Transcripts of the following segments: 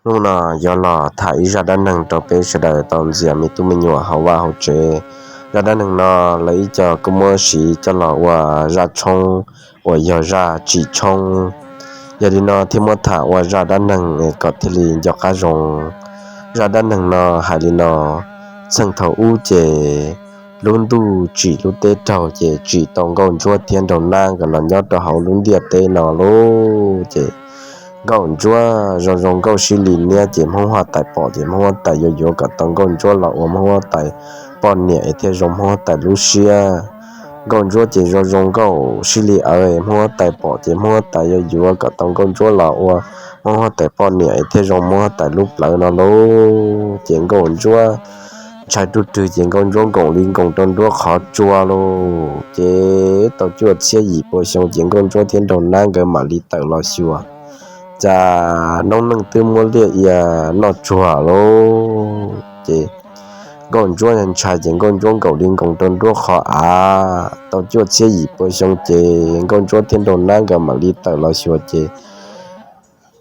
Hnub no yuav los tham ib zaj dab neeg rau peb sawv daws tau ntxias me tub me nyuam hauv vaj hauv tsev. Zaj dab neeg no lawv ib co kuj muab siv coj los ua zaj tshoob uas yog zaj tsim tshoob. Yog li no thiaj muab tham ua zaj dab neeg kom thiaj li nco qab zoo. Zaj dab neeg no hais li no: Txheej thaum ub ces lub ntuj tsim lub teb raug ces tsim tau Nkauj Ntsuab thiab Nraug Nab nkawd los nyob rau hauv lub ntiaj teb no lauj. Ces Nkauj Ntsuab zoo zoo nkauj sib li niab ces Hmoob huab tais pom ces Hmoob huab tais yuav yuav kom tau Nkauj Ntsuab los ua Hmoob huab tais poj niam es thiaj zoo Hmoob huab tais lub siab. Nkauj Ntsuab ces zoo zoo nkauj sib li awv, Hmoob huab tais pom ces Hmoob huab tais yuav yuav kom tau Nkauj Ntsuab los ua Hmoob huab tais poj niam es thiaj zoo Hmoob huab tais lub plawv no lauj. Ces Nkauj Ntsuab ntshai ruj rwg ces Nkauj Ntsuab nkoos li nkoos rau nruab qhov tsua lauj. Ces tau cuaj txhiab yim pua xyoo ces Nkauj Ntsuab thiab Nraug Nab nkawd mam li tawm los xyuas, cas noob neej twb muab liaj ia noj tsuag lauj. Ces Nkauj Ntsuab ntshai ces Nkauj Ntsuab nkaum li nkoos rau nruab qhov av. Tau cuaj txhiab yim pua xyoo ces Nkauj Ntsuab thiab Nraug Nab nkawd mam li tawm los xyuas ces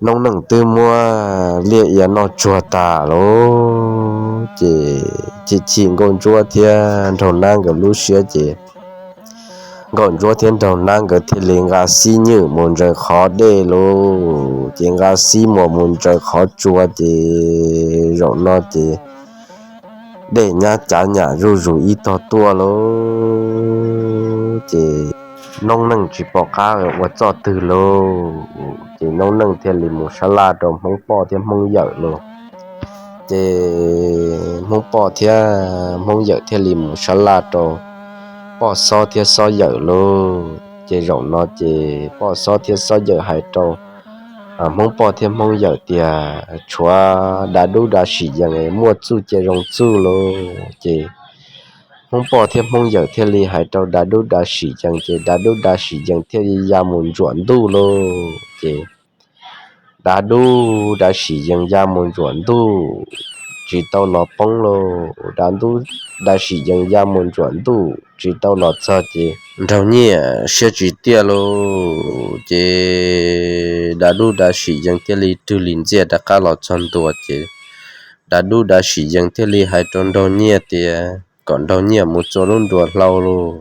noob neej twb muab liaj ia noj tsuag tas lauj. Ces chim chim Nkauj Ntsuab thiab Nraug Nab nkawd lub siab ces Nkauj Ntsuab thiab Nraug Nab nkawd thiaj li nqa xib nyuj mus ntsaws qhov dej lauj. Ces nqa xib muas mus ntsaws qhov tsua ces zaum no ces dej nyab cav nyam zuj zus ib tog tuaj lauj. Ces noob neej tsis pom qab ua txoj twg lauj. Ces noob neej thiaj li mus sab laj rau Hmoob poj thiab Hmoob yawm lauj. Ces Hmoob poj thiab Hmoob yawm thiaj li mus sab laj rau poj xob thiab xob yawm lauj. Ces zaum no ces poj xob thiab xob yawm hais rau Hmoob poj thiab Hmoob yawm tias tshuav dav dub dav sim yees muaj txuj cia zoo txuj lauj. Ces Hmoob poj thiab Hmoob yawm thiaj li hais rau dav dub dav sim yees ces dav dub dav sim yees thiaj li ya mus ntsuam ntuj lauj. Ces dav dub dav sim yees ya mus ntsuam ntuj tsis tau los poob lauj. Dav dub dav sim yees ya mus ntsuam ntuj tsis tau los txog ces Nraug Nyiaj siab tsis tiaj lauj. Ces dav dub dav sim yees thiaj li rwg li ntxiaj rov qab los txog ntua ces dav dub dav sim yees thiaj li hais rau Nraug Nyiaj tias kom Nraug Nyiaj mus txua lub nruas hlau lauj.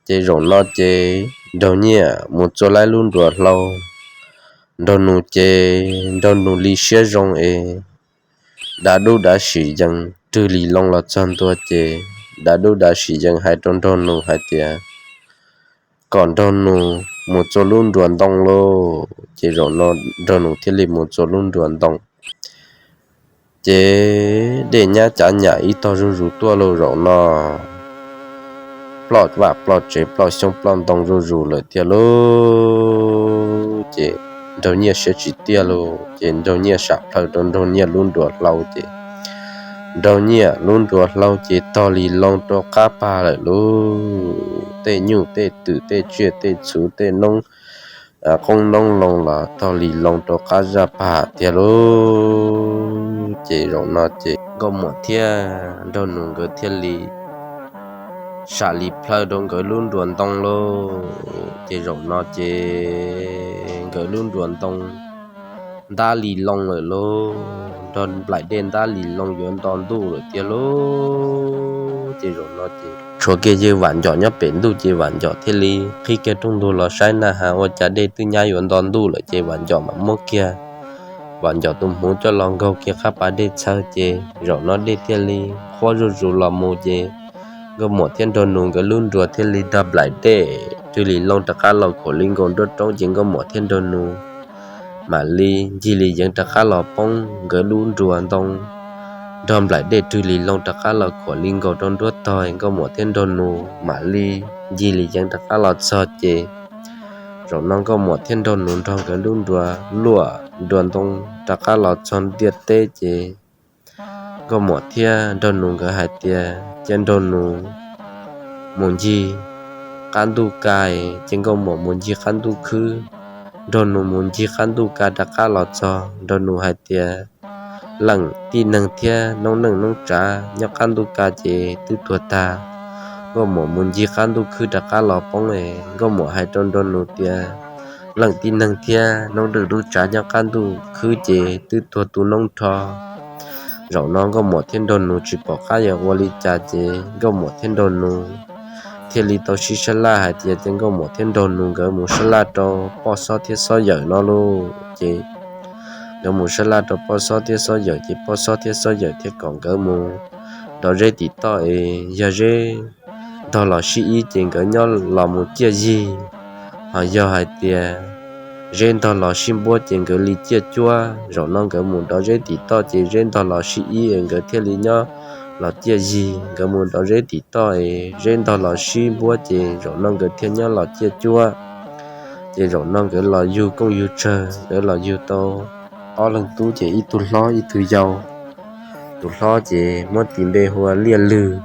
Ces zaum no ces Nraug Nyiaj mus txua laib lub nruas hlau. Nraug Nus ces Nraug Nus li siab zoo es dav dub dav sim yees rwg li loo los txog ntua ces dav dub dav sim yees hais rau Nraug Nus hais tias kom Nraug Nus mus txua lub nruas ntoo lauj. Ces zaum no Nraug Nus thiaj li mus txua lub nruas ntoo. Ces dej nyab cav nyam ib tog zuj zus tuaj lauj. Zaum no ploj vaj ploj tsev ploj xyoob ploj ntoo zuj zus lawm tiag lauj. Ces Nraug Nyiaj siab tsis tiaj lauj. Ces Nraug Nyiaj sam plhaw rau Nraug Nyiaj lub nruas hlau ces Nraug Nyiaj lub nruas hlau ces tog li loo rau qab pag lawm lauj. Tej nyuj tej twm tej tsiaj tej txhu tej noob qoob noob loo los tog li loo rau qab zaj pag tiag lauj. Ces zaum no ces Nkauj Muam thiab Nraug Nus nkawd thiaj li sam li plhaw rau nkawd lub nruas ntoo lauj. Ces zaum no ces nkawd lub nruas ntoo ntab li loo lawm lauj. Nrog nplaim dej ntab li loo yuav nto ntuj lawm tiag lauj. Ces zaum no ces tshuav kiag yawg Vam Ncom nyob pem ntuj ces Vam Ncom thiaj li qhib kiag rooj ntug los saib na has ua cas dej twb nyab yuav nto ntuj lawm ces Vam Ncom mam muab kiag Vam Ncom tus hmuv coj los nkaug kiag qab pas dej txhawv ces zaum no dej thiaj li qhuav zuj zus los mus ces Nkauj Muam thiab Nraug Nus nkawd lub nruas thiaj li nrog nplaim dej rwg li loo rov qab los khuam li nkaus nruab roob ces Nkauj Muam thiab Nraug Nus mam li ncig li yeev rov qab los poob nkawd lub nruas ntoo. Nrog nplaim dej rwg li loo rov qab los khuam li nkaus rau nruab tog, Nkauj Muam thiab Nraug Nus mam li ncig li yeev rov qab los txog ces zaum no Nkauj Muam thiab Nraug Nus nrog nkawd lub nruas luaj nruas ntoo rov qab los txog ntiaj teb ces Nkauj Muam thiab Nraug Nus nkawd hais tias cia Nraug Nus mus ncig qab ntuj ka, ces Nkauj Muam mus ncig qab ntuj khwb. Nraug Nus mus ncig qab ntuj ka rov qab los txog, Nraug Nus hais tias leej tib neeg thiab noob neej noob tsav nyob qab ntuj ka ces twb tuag tag. Nkauj Muam mus ncig qab ntuj khwb rov qab los poob es Nkauj Muam hais rau Nraug Nus tias leej tib neeg thiab. Noob rwj dub tsav nyob qab ntuj khwb ces twb tuag tu noob rho. Zaum no nkauj muam thiab nraug nus tsis pom qab yuav ua li cas ces nkauj muam thiab nraug nus thiaj li tau sib sab laj hais tias ces nkauj muam thiab nraug nus nkawd mus sab laj rau poj xob thiab xob yawm no lauj. Ces nkawd mus sab laj rau poj xob thiab xob yawm ces poj xob thiab xob yawm thiaj kom nkawd mus nrov zeb tim toj es yog zeb ntog los sib ib ces nkawd nyob los mus ciaj yig, ho yog hais tias zeb ntog los sib npuab ces nkawd li ciaj cuab. Zaum no nkawd mus nrov zeb tim toj ces zeb ntog los sib ib es nkawd thiaj li nyob los ciaj yig. Nkawd mus nrov zeb tim toj es zeb ntog los sib npuab ces zaum no nkawd thiaj nyob los ciaj cuab. Ces zaum no nkawd los yug kooj yug tsawg, nkawd los yug tau ob leeg tub ces ib tug hlob ib tug yau. Tus hlob ces muab tis npe hu ua Liaj Lwg,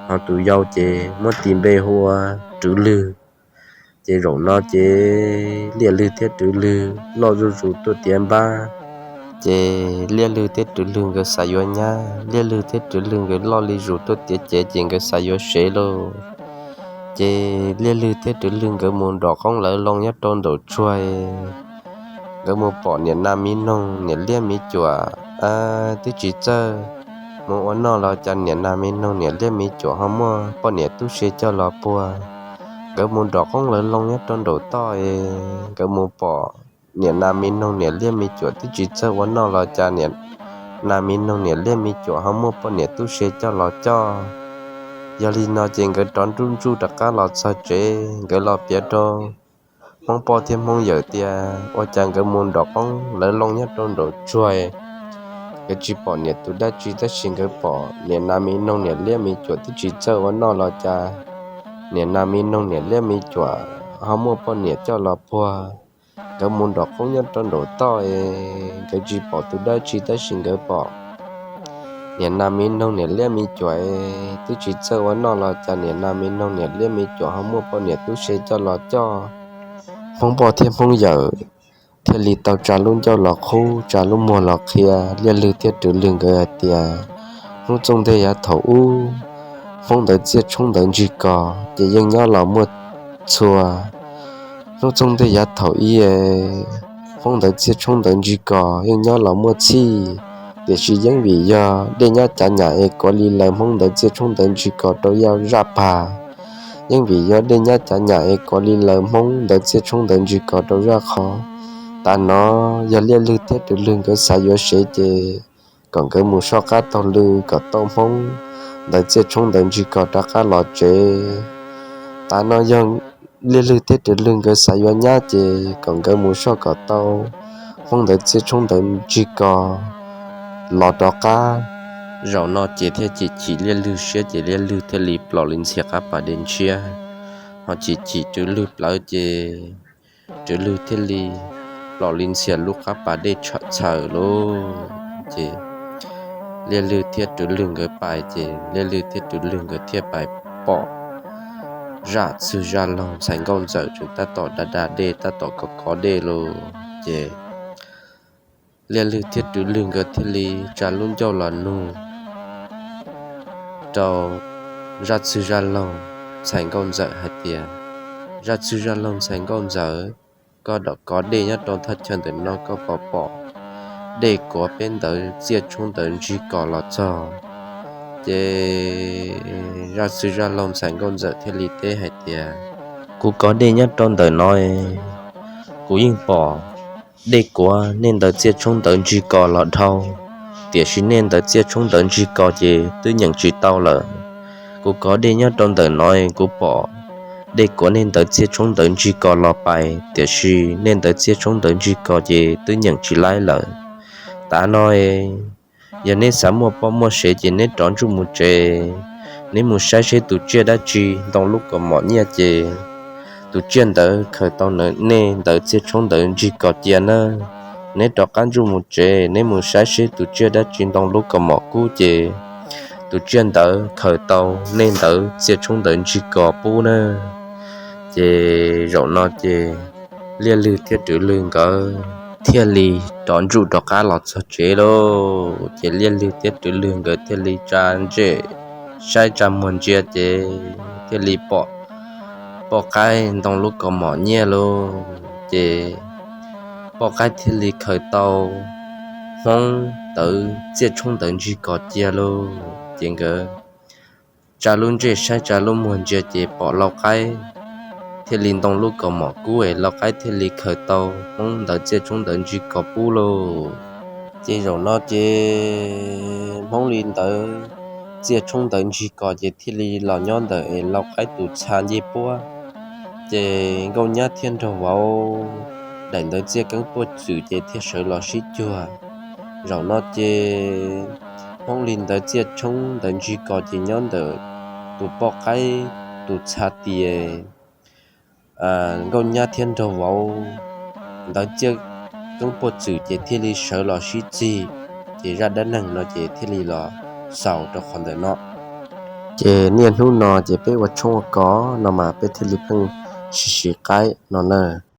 ho tus yau ces muab tis npe hu ua Rwv Lwg. Ces zaum no ces Liaj Lwg thiab Rwv Lwg loj zuj zus tuaj tiav npab. Ces Liaj Lwg thiab Rwv Lwg nkawd xav yuav nyab, Liaj Lwg thiab Rwv Lwg nkawd loj li zus tuaj tiav cev ces nkawd xav yuav sev lauj. Ces Liaj Lwg thiab Rwv Lwg nkawd mus nrom qoob lawv loo nyob rau nraum tsuag, nkawd mus pom niam nas miv noog niam liab miv cuam twb tsis txawj mus ua noj los cas niam nas miv noog niam liab miv cuam ho muaj poj niam tub se coj los puag. Nkawd mus nrom qoob lawv loo nyob rau nraum toj, nkawd mus pom niam nas miv noog niam liab miv cuam twb tsis txawj ua noj los cas niam nas miv noog niam liab miv cuam ho muaj poj niam tub se coj los coj. Yog li no ces nkawd rov nruj ntsuj rov qab los txog tsev, nkawd los piav rau Hmoob poj thiab Hmoob yawm tias ua cas nkawd mus nrom qoob lawv loo nyob rau nraum tsuag, nkawd tsis pom niam tus dab tsi tab sis nkawd pom niam nas miv noog niam liab miv cuam twb tsis txawj ua noj los cas niam nas miv noog niam liab miv cuam ho muaj poj niam coj los puag. Nkawd mus nrom qoob nyob rau nraum toj, nkawd tsis pom tus dab tsi tab sis nkawd pom niam nas miv noog niam liab miv cuam twb tsis txawj ua noj los cas niam nas miv noog niam liab miv cuam ho muaj poj niam tub se coj los coj. Hmoob poj thiab Hmoob yawm thiaj li tau tsa lub ncauj los qhub, tsa lub muag los qhia, Liaj Lwg thiab Rwv Lwg nkawd hais tias hnub txooj ntej yav thaum ub, Hmoob ntawd txiaj tshoob ntawd ntsig kos ces yeej nyob los muaj txhua. Hnub txooj ntej yav thaum ub, Hmoob ntawd txiaj tshoob ntawd ntsig kos yeej nyob los muaj txhij, tiam sis yeej vim yog dej nyab cav nyam es kuav li lawv Hmoob ntawd txiaj tshoob ntawd ntsig kos rau zaj pag. Yeej vim yog dej nyab cav nyam es kuav li lawv Hmoob ntawd txiaj tshoob ntawd ntsig kos rau zaj qhov. Tav no yog Liaj Lwg thiab Rwv Lwg nkawd xav yuav sev ces kom nkawd mus soj qab taug lw kom tau Hmoob ntawd txiaj tshoob ntawd ntsig kos rov qab los tsev. Tav no yog Liaj Lwg thiab Rwv Lwg nkawd xav yuav nyab ces kom nkawd mus soj kom tau Hmoob ntawd txiaj tshoob ntawd ntsig kos los rov qab. Zaum no ces thiaj chim chim Liaj Lwg siab ces Liaj Lwg thiaj li plom li ntxhias qab pas dej ntshiab, ho chim chim Rwv Lwg plawv ces Rwv Lwg thiaj li plom li ntxhias lub qab pas dej tshawm txhawm lauj. Ces Liaj Lwg thiab Rwv Lwg nkawd pais ces Liaj Lwg thiab Rwv Lwg nkawd thiaj pais pom zaj txwg zaj laug ntxhais nkauj ntxawm tseem tab tom da da dej tab tom kov kov dej lauj. Ces Liaj Lwg thiab Rwv Lwg nkawd thiaj li tsa lub ncauj los nug rau zaj txwg zaj laug ntxhais nkauj ntxawm hais tias, zaj txwg zaj laug ntxhais nkauj ntxawm, koj dom kov dej nyob rau thaj chaw ntawm no koj puas pom dej kuav peb ntawd txiaj tshoob ntawd ntsig kos los txog? Ces zaj txwg zaj laug ntxhais nkauj ntxawm thiaj li teb hais tias, kuv kov dej nyob rau ntawm no, kuv yeej pom dej kuav nej ntawd txiaj tshoob ntawd ntsig kos los dhau, tiam sis nej ntawd txiaj tshoob ntawd ntsig kos ces twb nyeem tsis tau lawm. Kuv kov dej nyob rau ntawm no, kuv pom dej kuav nej ntawd txiaj tshoob ntawd ntsig kos los pais, tiam sis nej ntawd txiaj tshoob ntawd ntsig kos ces twb nyeem tsis laib lawm. Tav no yog neb xav muaj poj muaj sev ces neb rov ntsuj mus tsev, neb mus saib seb tus tsiaj dab tsi ntoo lub kaus mom nyiaj ces tus tsiaj ntawd khaws tau nej ntawd txiaj tshoob ntawd ntsig kos cia nawb. Neb rov qab ntsuj mus tsev, neb mus saib seb tus tsiaj dab tsi ntoo lub kaus mom kub ces tus tsiaj ntawd khaws tau nej ntawd txiaj tshoob ntawd ntsig kos pub nawb. Ces zaum no ces Liaj Lwg thiab Rwv Lwg nkawd thiaj li rov ntsuj rov qab los txog tsev lauj. Ces Liaj Lwg thiab Rwv Lwg nkawd thiaj li tsa ntsej saib tsa muag ntsia ces thiaj li pom poj qaib ntoo lub kaus mom nyiaj lauj. Ces poj qaib thiaj li khaws tau Hmoob ntawd Txiaj Tshoob ntawd ntsig kos cia lauj. Ces nkawd tsa lub ntsej saib tsa lub muag ntsia ces pom lau qaib thiaj li ntoo lub kaus mom kub es lau qaib thiaj li khaws tau Hmoob ntawd Txiaj Tshoob ntawd ntsig kos pub lauj. Ces zaum no ces Hmoob li ntawd Txiaj Tshoob ntawd ntsig kos ces thiaj li los nyob ntawm es lau qaib tus txha ncej puab. Ces Nkauj Nyab thiab Nraug Vauv daim ntawd Txiaj Keeb Puaj Txwm ces thiaj sawv los sib cuag. Zaum no ces Hmoob li ntawd Txiaj Tshoob ntawd ntsig kos ces nyob ntawm tus poj qaib tus txha tias Nkauj Nyab thiab Nraug Vauv ntawd Txiaj Keeb Puaj Txwm ces thiaj li sawv los sib txig. Ces zaj dab neeg no ces thiaj li los xaus rau qhov ntawm no. Ces niaj hnub no ces peb ua tshoob ua kos no mas peb thiaj li pheej sim siv qaib no na.